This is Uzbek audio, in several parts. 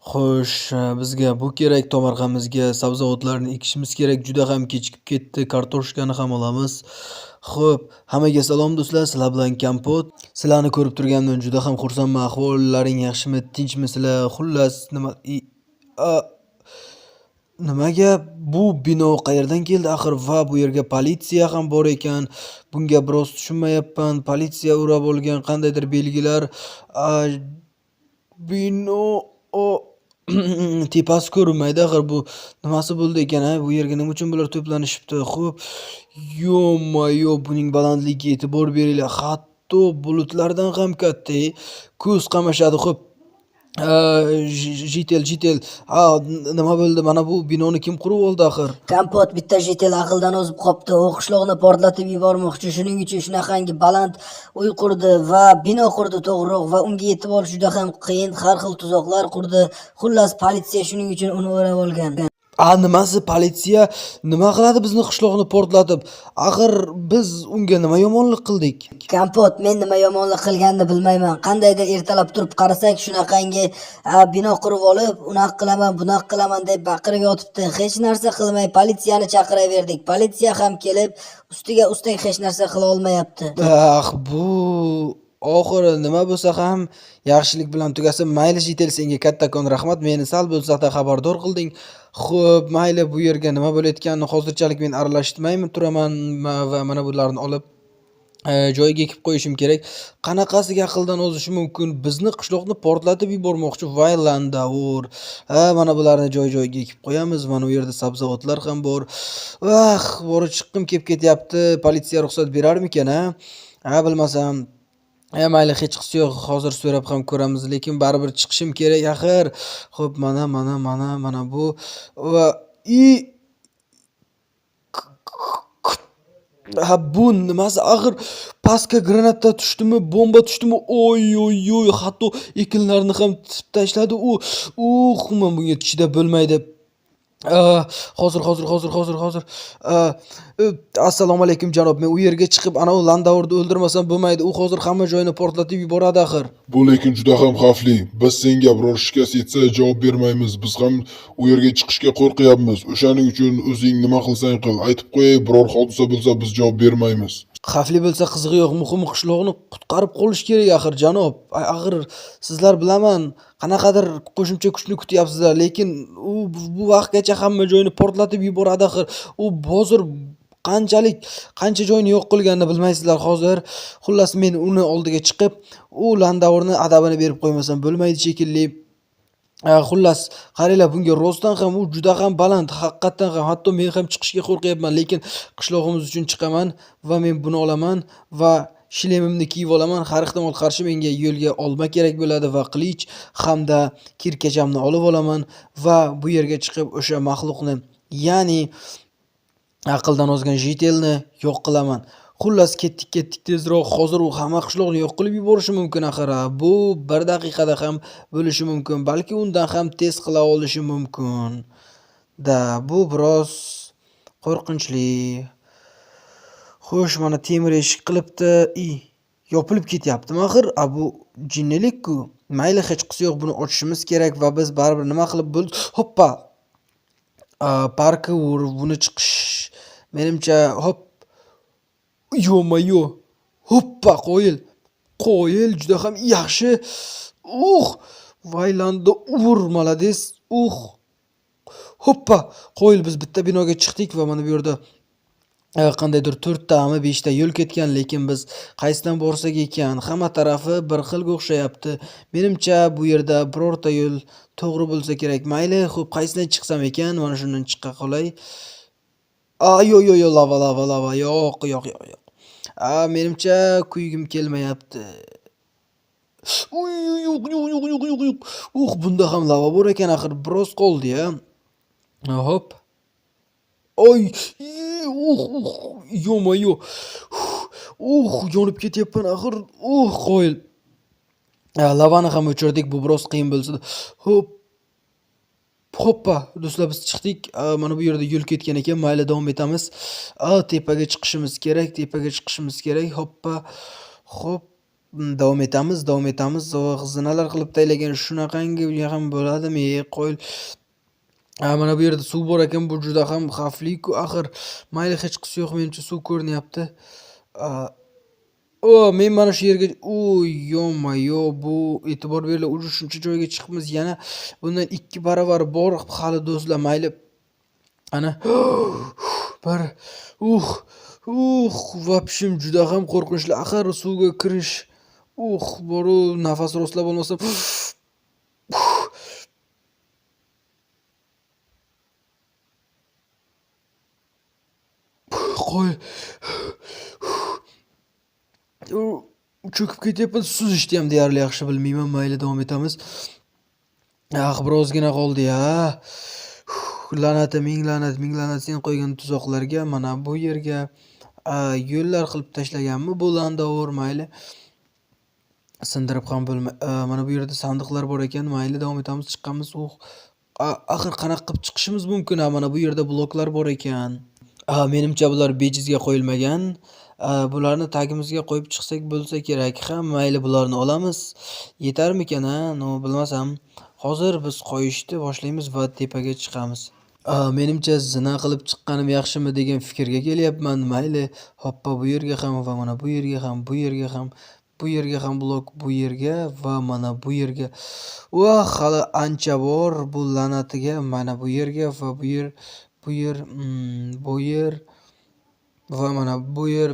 Xo'sh, bizga bu kerak, tomorqamizga sabzavotlarni ekishimiz kerak. Juda ham kechikib ketdi. Kartoshkani ham olamiz. Xo'p, hammaga salom do'stlar. Sizlar bilan Kompot. Sizlarni ko'rib turganimdan juda ham xursandman. Ahvollaring yaxshimi, tinchmisizlar? Xullas, nima i a nima gap? Bu bino qayerdan keldi axir? Va bu yerga politsiya ham bor ekan. Bunga biroz tushunmayapman. Politsiya o'rab olgan qandaydir belgilar. A bino o tepasi ko'rinmaydi axir bu nimasi bo'ldi ekan a? Bu yerga nima uchun bular to'planishibdi? Xo'p, ё-моё, buning balandligiga e'tibor beringlar. Hatto bulutlardan ham katta-ey. Ko'z qamashadi. Xo'p, житель, житель. A, nima bo'ldi? Mana bu binoni kim qurib oldi axir? Kompot, bitta житель aqldan ozib qopti. U qishloqni portlatib yubormoqchi. Shuning uchun shunaqangi baland uy qurdi va bino qurdi to'g'riroq, va unga yetib olish juda ham qiyin. Har xil tuzoqlar qurdi. Xullas, politsiya shuning uchun uni o'rab olgan. A, nimasi, politsiya nima qiladi bizni qishloqni portlatib? Axir biz unga nima yomonlik qildik? Kompot, men nima yomonlik qilganini bilmayman. Qandaydir ertalab turib qarasak, shunaqangi bino qurib olib, unaqa qilaman, bunaqa qilaman deb baqirib yotibdi. Hech narsa qilmay politsiyani chaqiraverdik. Politsiya ham kelib, ustiga ustak hech narsa qila olmayapti. Ah, bu oxiri nima bo'lsa ham yaxshilik bilan tugasin. Mayli, житель, senga kattakon rahmat. Meni sal bo'lsa-da xabardor qilding. Xo'p, mayli, bu yerga nima bo'layotganini hozirchalik men aralashtirmayman turaman va mana bularni olib joyiga ekib qo'yishim kerak. Qanaqasiga aqldan ozishi mumkin? Bizni qishloqni portlatib yubormoqchi. Voy landavur. Ha, mana bularni joy-joyiga ekib qo'yamiz. Mana bu yerda sabzavotlar ham bor. Vah, borib chiqqim kelib ketyapti. Politsiya ruxsat berarmikan, a? Ha, bilmasam. E, mayli, hechqisi yo'q. Hozir so'rab ham ko'ramiz, lekin baribir chiqishim kerak axir. Xo'p, mana, mana, mana, mana bu va i Ha, bu nimasi axir? Pastga granata tushdimi, bomba tushdimi? Oy, oy, oy, hatto ekinlarni ham tisib tashladi u. Uh, man bunga chidab bo'lmaydi. Hozir, hozir, hozir, hozir, hozir. Assalomu alaykum, janob. Men u yerga chiqib, anavi landavorni o'ldirmasam bo'lmaydi. U hozir hamma joyini portlatib yuboradi axir. Bu lekin juda ham xavfli. Biz senga biror shikast yetsa javob bermaymiz. Biz ham u yerga chiqishga qo'rqyapmiz. O'shaning uchun o'zing nima qilsang qil. Aytib qo'yay, biror hodisa bo'lsa biz javob bermaymiz. Xavfli bo'lsa qizig'i yo'q. Muhimi qishloqni qutqarib qolish kerak axir, janob. Axir sizlar, bilaman, qanaqadir qo'shimcha kuchni kutyapsizlar, lekin u bu vaqtgacha hamma joyni portlatib yuboradi axir. U hozir qanchalik qancha joyni yo'q qilganini bilmaysizlar hozir. Xullas, men uni oldiga chiqib, u landavorni adabini berib qo'ymasam bo'lmaydi shekilli. Xullas, qaranglar, bunga rostdan ham u juda ham baland, haqiqatdan ham hatto men ham chiqishga qo'rqyapman, lekin qishlog'imiz uchun chiqaman va men buni olaman va shlemimni kiyib olaman. Har ehtimol qarshi menga yo'lga olma kerak bo'ladi va qilich hamda kirkachamni olib olaman va bu yerga chiqib o'sha maxluqni, ya'ni aqldan ozgan житель ni yo'q qilaman. Xullas, ketdik, ketdik tezroq. Hozir u hamma qishloqni yo'q qilib yuborishi mumkin axir. Bu bir daqiqada ham bo'lishi mumkin, balki undan ham tez qila olishi mumkin. Да, bu biroz qo'rqinchli. Xo'sh, mana temir eshik qilibdi. I, yopilib ketyaptimi axir? A, bu jinnilik-ku. Mayli, hechqisi yo'q, buni ochishimiz kerak va biz baribir nima qilib bo'l Hoppa! Parkour buni chiqish menimcha, hop. Ё-моё! Hoppa, qoyil. Qoyil, juda ham yaxshi. Uh! Vaylandi ur, молодец. Uh! Hoppa! Qoyil, biz bitta binoga chiqdik va mana bu yerda qandaydir to'rttami, beshta yo'l ketgan, lekin biz qaysidan borsak ekan? Hamma tarafi bir xilga o'xshayapti. Menimcha, bu yerda birorta yo'l to'g'ri bo'lsa kerak. Mayli, xo'p, qaysidan chiqsam ekan? Mana shundan chiqa qolay. A, yo'q, yo'q, yo'q, lava, lava, lava. Yo'q, yo'q, yo'q, yo'q. A, menimcha kuygim kelmayapti. Uy, yo'q, yo'q, yo'q, yo'q, yo'q, yo'q. Uh, bunda ham lava bor ekan axir. Biroz qoldi-ya. Hop. Oy, uh, uh, ё-моё. Uh, yonib ketyapman axir. Uh, qoyil. Lavani ham o'chirdik. Bu biroz qiyin bo'lsa-da. Hop. Hoppa, do'stlar, biz chiqdik. Mana bu yerda yo'l ketgan ekan. Mayli, davom etamiz. A, tepaga chiqishimiz kerak, tepaga chiqishimiz kerak. Hoppa. Hop. Davom etamiz, davom etamiz. Oh, zinalar qilib taylagan shunaqangi ham bo'ladimi? E, qoyil. Ha, mana bu yerda suv bor ekan, bu juda ham xavfli-ku axir. Mayli, hechqisi yo'q, menimcha suv ko'rinyapti. O, men mana shu yerga, o, ё-моё, bu e'tibor beringlar, уже shuncha joyga chiqibmiz, yana bundan 2 baravar bor hali do'stlar, mayli. Ana bir вообщем juda ham qo'rqinchli. Axir suvga kirish, boru nafas rostlab olmasam. Qo'y. Cho'kib ketyapman. Suzishni ham deyarli yaxshi bilmayman. Mayli, davom etamiz. Ah, birozgina qoldi-ya. La'nati, ming la'nat, ming la'nat sen qo'ygan tuzoqlarga, mana bu yerga yo'llar qilib tashlaganmi bu landovur, mayli. Sindirib ham bo'lma. Mana bu yerda sandiqlar bor ekan. Mayli, davom etamiz, chiqamiz. Axir qanaqa qilib chiqishimiz mumkin? Ha, mana bu yerda bloklar bor ekan. Menimcha bular bejizga qo'yilmagan. Bularni tagimizga qo'yib chiqsak bo'lsa kerak. Ha, mayli, bularni olamiz. Yetarmikan, ha? No, bilmasam. Hozir biz qo'yishni boshlaymiz va tepaga chiqamiz. Menimcha zina qilib chiqqanim yaxshimi degan fikrga kelyapman. Mayli, hoppa, bu yerga ham va mana bu yerga ham, bu yerga ham, bu yerga ham blok, bu yerga va mana bu yerga. Voh, hali ancha bor bu la'natiga. Mana bu yerga va bu yer, bu yer, bu yer va mana bu yer.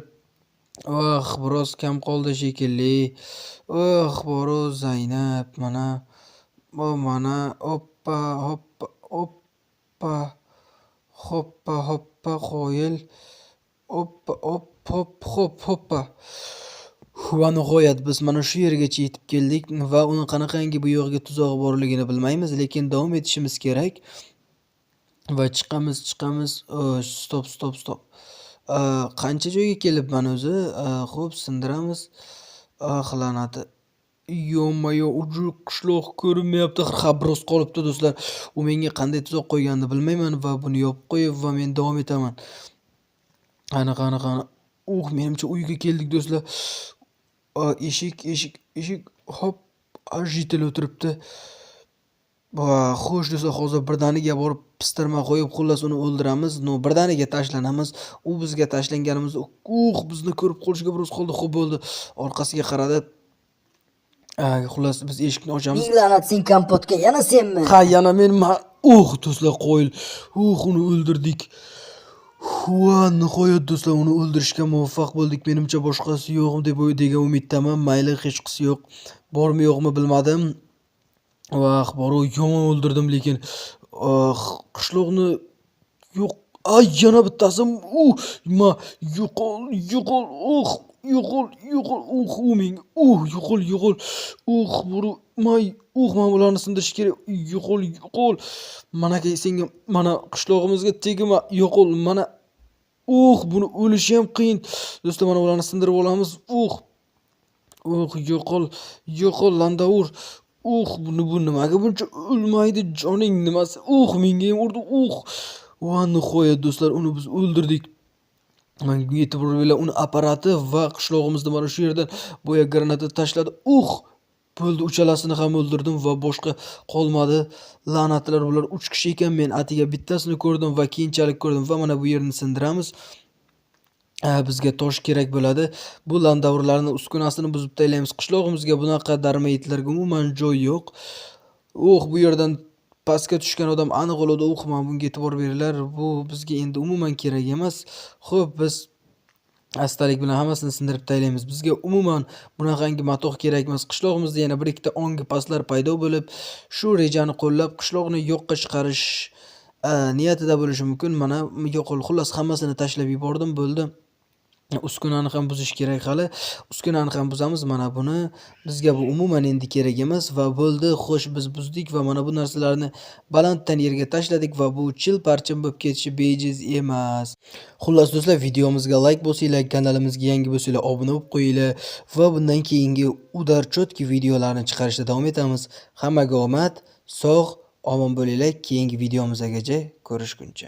Oh, biroz kam qoldi shekilli. Oh, boru Zaynab, mana bu, mana, hoppa, hoppa, hoppa, hoppa, hoppa, qoyil. Hoppa, hop, hop, hop, hoppa. Va nihoyat biz mana shu yergacha yetib keldik va uni qanaqangi bu yo'g'iga tuzog'i borligini bilmaymiz, lekin davom etishimiz kerak. Va chiqamiz, chiqamiz. Stop, stop, stop. Qancha joyga kelibman o'zi? Xo'p, sindiramiz. Ah, la'nati. Ё-моё, uju qishloq ko'rinmayapti. Ha, biroz qolibdi do'stlar. U menga qanday tuzoq qo'yganini bilmayman va buni yopib qo'yib va men davom etaman. Qani, qani, qani. Menimcha uyga keldik do'stlar. Eshik, eshik, eshik. Hop, jitel o'tiribdi. Va xo'sh do'stlar, hozir birdaniga borib pistirma qo'yib, xullas uni o'ldiramiz. No, birdaniga tashlanamiz. U bizga tashlanganimizda, bizni ko'rib qolishiga biroz qoldi. Xo'p, bo'ldi. Orqasiga qaradi. Xullas biz eshikni ochamiz. Ming la'nat sen kompotga, yana senmi? Ha, yana men. Do'stlar, qoyil. Uni o'ldirdik. Va nihoyat do'stlar, uni o'ldirishga muvaffaq bo'ldik. Menimcha boshqasi yo'q deb degan umiddaman. Mayli, hechqisi yo'q. Bormi yo'qmi bilmadim. Vah, boru yomon o'ldirdim, lekin qishloqni yo'q. Ay, yana bittasi. Ma yo'qol, yo'qol, yo'qol, yo'qol, u menga, yo'qol, yo'qol, boru, may, mana bularni sindirish kerak. Yo'qol, yo'qol. Mana senga, mana qishlog'imizga tegma, yo'qol, mana. Buni o'lishi ham qiyin. Do'stlar, mana bularni sindirib olamiz. Yo'qol, yo'qol, landavur. Buni bu nimaga buncha o'lmaydi, joning nimasi? Menga ham urdi. Va nihoyat do'stlar, uni biz o'ldirdik. Mana e'tibor beringlar, uni apparati va qishlog'imizni mana shu yerdan boya granata tashladi. Bo'ldi, uchalasini ham o'ldirdim va boshqa qolmadi. La'natlar, bular 3 kishi ekan. Men atiga bittasini ko'rdim va keyinchalik ko'rdim va mana bu yerni sindiramiz. Bizga tosh kerak bo'ladi. Bu landavrlarni uskunasini buzib tashlaymiz. Qishlog'imizga bunaqa darmayitlarga umuman joy yo'q. Bu yerdan pastga tushgan odam aniq o'ladi. Mana bunga e'tibor beringlar. Bu bizga endi umuman kerak emas. Xo'p, biz astalik bilan hammasini sindirib tashlaymiz. Bizga umuman bunaqangi matoh kerak emas. Qishlog'imizda yana bir ikkita ongi pastlar paydo bo'lib, shu rejani qo'llab qishloqni yo'qqa chiqarish niyatida bo'lishi mumkin. Mana yo'qol, xullas hammasini tashlab yubordim, bo'ldi. Uskunani ham buzish kerak hali. Uskunani ham buzamiz. Mana buni bizga bu umuman endi kerak emas va bo'ldi. Xo'sh, biz buzdik va mana bu narsalarni balanddan yerga tashladik va bu chil parchim bo'lib ketishi bejiz emas. Xullas do'stlar, videomizga like bosinglar, kanalimizga yangi bo'lsanglar obuna bo'lib qo'yinglar va bundan keyingi udar chotki videolarni chiqarishda davom etamiz. Hammaga omad, sog', omon bo'linglar. Keyingi videomizgacha ko'rishguncha.